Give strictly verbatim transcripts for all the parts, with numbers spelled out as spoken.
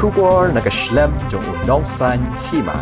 Khubor na ka shlem jong u nongsan hima.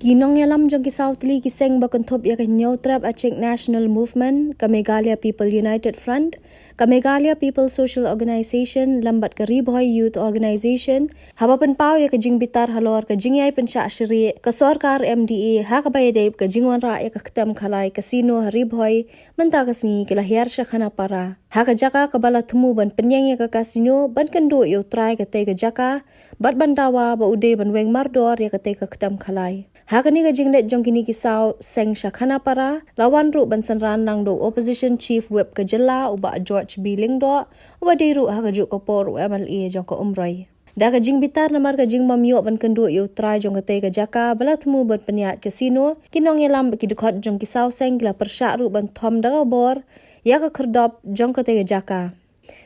Ki nongïalam jong ki saw tylli ki seng ba kynthup ïa ka Hynñiewtrep Achik National Movement, ka Meghalaya People United Front, ka Meghalaya People Social Organisation, lem bad ka Ri Bhoi Youth Organisation, haba pynpaw ïa ka jingbitar halor ka jingïai pynshah shrieh ka sorkar M D A ha kaba ïadei bad ka jingwanrah ïa ka ktem khalai casino ha Ri Bhoi, mynta ka sngi ki la hiar sha Khanapara. Ha ka jaka kaba la thmu ban pynïeng ïa ka casino, ban kynduh ïa u trai katei ka jaka, bad ban dawa ba u dei ban weng mardor ïa katei ka ktem khalai. Ha kane ka jingleit jong kine ki saw seng sha Khanapara, la wan ruh ban synran lang da u Opposition Chief Whip ka jylla, u Bah George B Lyngdoh, uba dei ruh ha kajuh ka por u M L A jong ka Umroi. Da ka jingbitar namar ka jingbym ïoh ban kynduh ïa u trai jong katei ka jaka ba la thmu ban pynïaid casino, ki nongïalam bad ki dkhot jong ki saw seng ki la pyrshah ruh ban thom da ka bor ïa ka khyrdop jong katei ka jaka.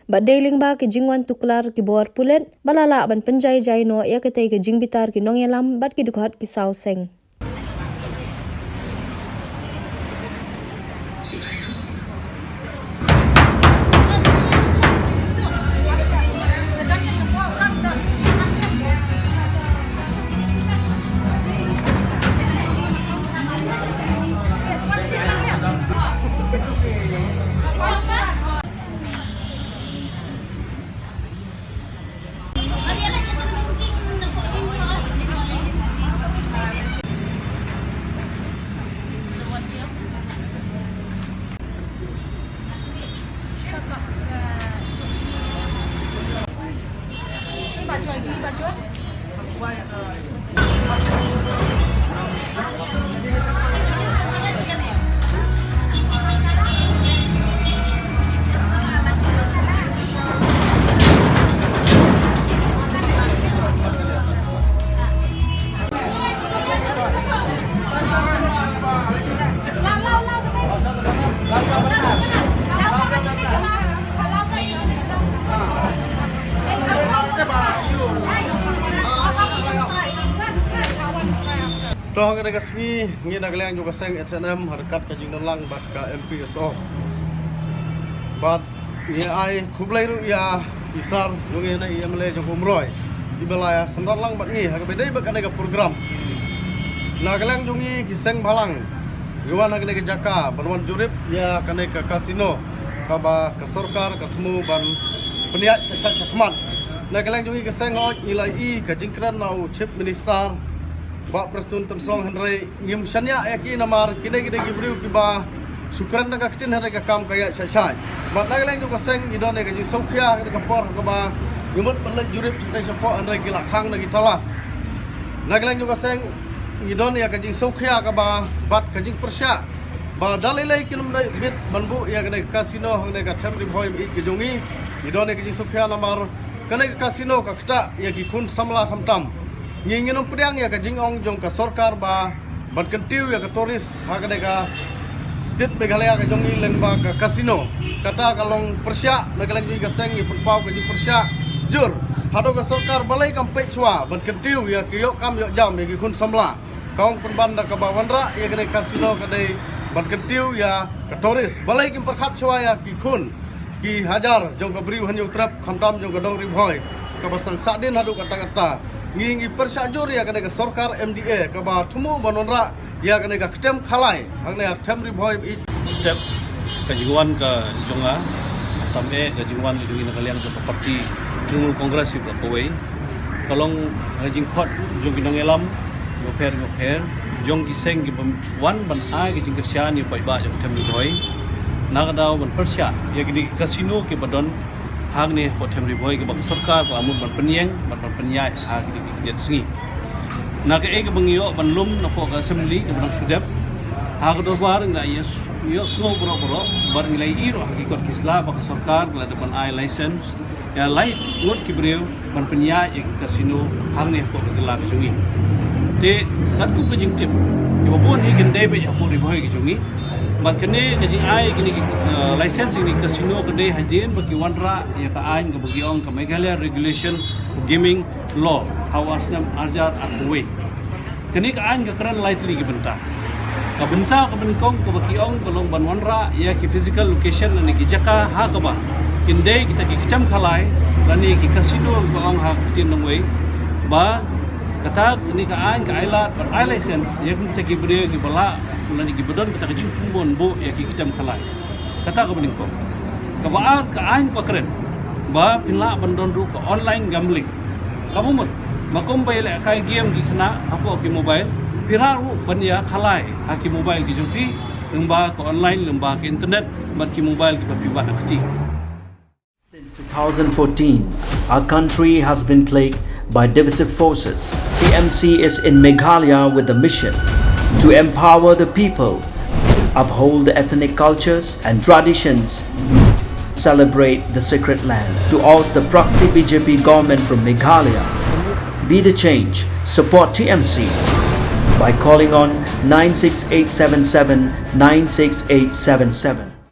Bad dei lyngba ki jingwan tuklar ki bor pulit ba la lah ban pynjai jai noh ïa katei ka jingbitar ki nongïalam bad ki dkhot ki saw seng. To ha kane ka sngi ngi na ka liang jong ka seng H N M ha ryngkat ka jingdon lang bad ka M P S O. Bad ngi ai khublei ruh ïa i sir jong ngi, na i M L A jong Umroi, iba la ïa synran lang bad ngi ha kaba dei bad kane ka program. Na ka liang jong ngi ki seng bhalang ngi wan ha kane ka jaka ban wan jurip ïa kane ka casino kaba ka sorkar ka thmu ban pynïaid sha, sha, shakhmat. Na ka liang jong ngi ka seng, hooid, ngi la ïohi ka jingkren na u Chief Minister Bah Prestone Tynsong, hynrei ngim shaniah ïa ki namar kine ki dei ki briew kiba shu kren da ka ktien hynrei ka kam ka ïaid shai shai. Bad na ka liang jong ka seng ngi don ïa ka jingsngewkhia ha ka por kaba ngi mut ban leit jurip shatei shapoh hynrei ki la khang na ki tala. Na ka liang jong ka seng ngi don ïa ka jingsngewkhia kaba bad ka jingpyrshah ba da lei lei kin ym dei bit ban buh ïa kane ka casino hangne ka Them Ri Bhoi Ïeit ka jong ngi. Ngi don ïa ka jingsngewkhia namar kane ka casino ka ktah ïa ki khun samla khamtam. Ngi ngin ym pdiang ïa ka jingong jong ka sorkar ba ban kyntiew ïa ka tourist ha kane ka state Meghalaya ka jong ngi lyngba ka casino. Kata ka long pyrshah, na ka liang jong ngi ka seng ngi pynpaw ka jingpyrshah jur. Haduh ka sorkar balei kam peit shuwa ban kyntiew ïa ki ïoh kam ïoh jam ïa ki khun samla. Ka ong pynban da kaba wanrah ïa kane ka casino ka dei ban kyntiew ïa ka tourist. Balei kim pyrkhat shuwa ïa ki khun ki hajar jong ka briew Hynñiewtrep khamtam jong ka dong Ri Bhoi kaba sdang sahdien haduh katta katta. Ngi ngi pyrshah jur ïa kane ka sorkar M D A kaba thmu ban wanrah ïa kane ka ktem khalai hangne ha Them Ri Bhoi Ïeit. Step ka jingwan ka jong nga, tam eh ka jingwan ka jong ngi na ka liang jong ka party Trinamool Congress ïa ka kawei. Ka long ka jingkhot jong ki nongïalam bapher bapher jong ki seng kiba wan ban ai ka jingkyrshan ïa u paidbah jong ka Them Ri Bhoi. Na ka daw ban pyrshah ïa kine ki casino kiba don hangne hapoh Them Ri Bhoi kaba ka sorkar ka la mut ban pynïeng bad ban pynïaid ha kine ki khyndiat sngi. Na kaei kaba ngi ïoh ban lum napoh ka assembly kaba dang shu dep, ha ka dorbar ngi la ïoh, ïohsngew baroh baroh bad ngi la ïohi ruh ha ki kot ki sla ba ka sorkar ka la dep ban ai license ïa lai ngut ki briew ban pynïaid ïa ki casino hangne hapoh ka jylla ka jong ngi. Te katkum ka jingtip, ïa ba bun hi kan dei beit hapoh Ri Bhoi ka jong ngi. Bad kane ka jingai kine ki, eh, license kine ki casino ka dei hadien ba ki wanrah ïa ka aiñ kaba ki ong ka Meghalaya Regulation Gaming Law ha u ar snem arhajar arphew wei. Kane ka aiñ ka kren lai tylli ki bynta. Ka bynta kaba nyngkong kaba ki ong ka long ban wanrah ïa ki physical location lane ki jaka ha kaba Kin dei kita ki ktien khalai lane ki casino ba ong ha ka ktien nongwei, ba kata kane ka aiñ ka ai lad bad ai license ïa kita ki briew kiba lah lane kiba don kata ka jingpynbun buh ïa ki ktien khalai. Kata kaba nyngkong. Kaba ar, ka aiñ ba kren ba phin lah ban don ruh ka online gambling. Kaba mut ba kumba ïalehkai game ki khynnah hapoh ki mobile, phi lah ruh ban ïa khalai ha ki mobile ki jong phi lyngba ka online, lyngba ka internet bad ki mobile kiba phi wad ha kti. Since two thousand fourteen, our country has been plagued by divisive forces. T M C is in Meghalaya with the mission to empower the people, uphold the ethnic cultures and traditions, celebrate the sacred land. To oust the proxy B J P government from Meghalaya, be the change, support T M C by calling on nine six eight seven seven nine six eight seven seven.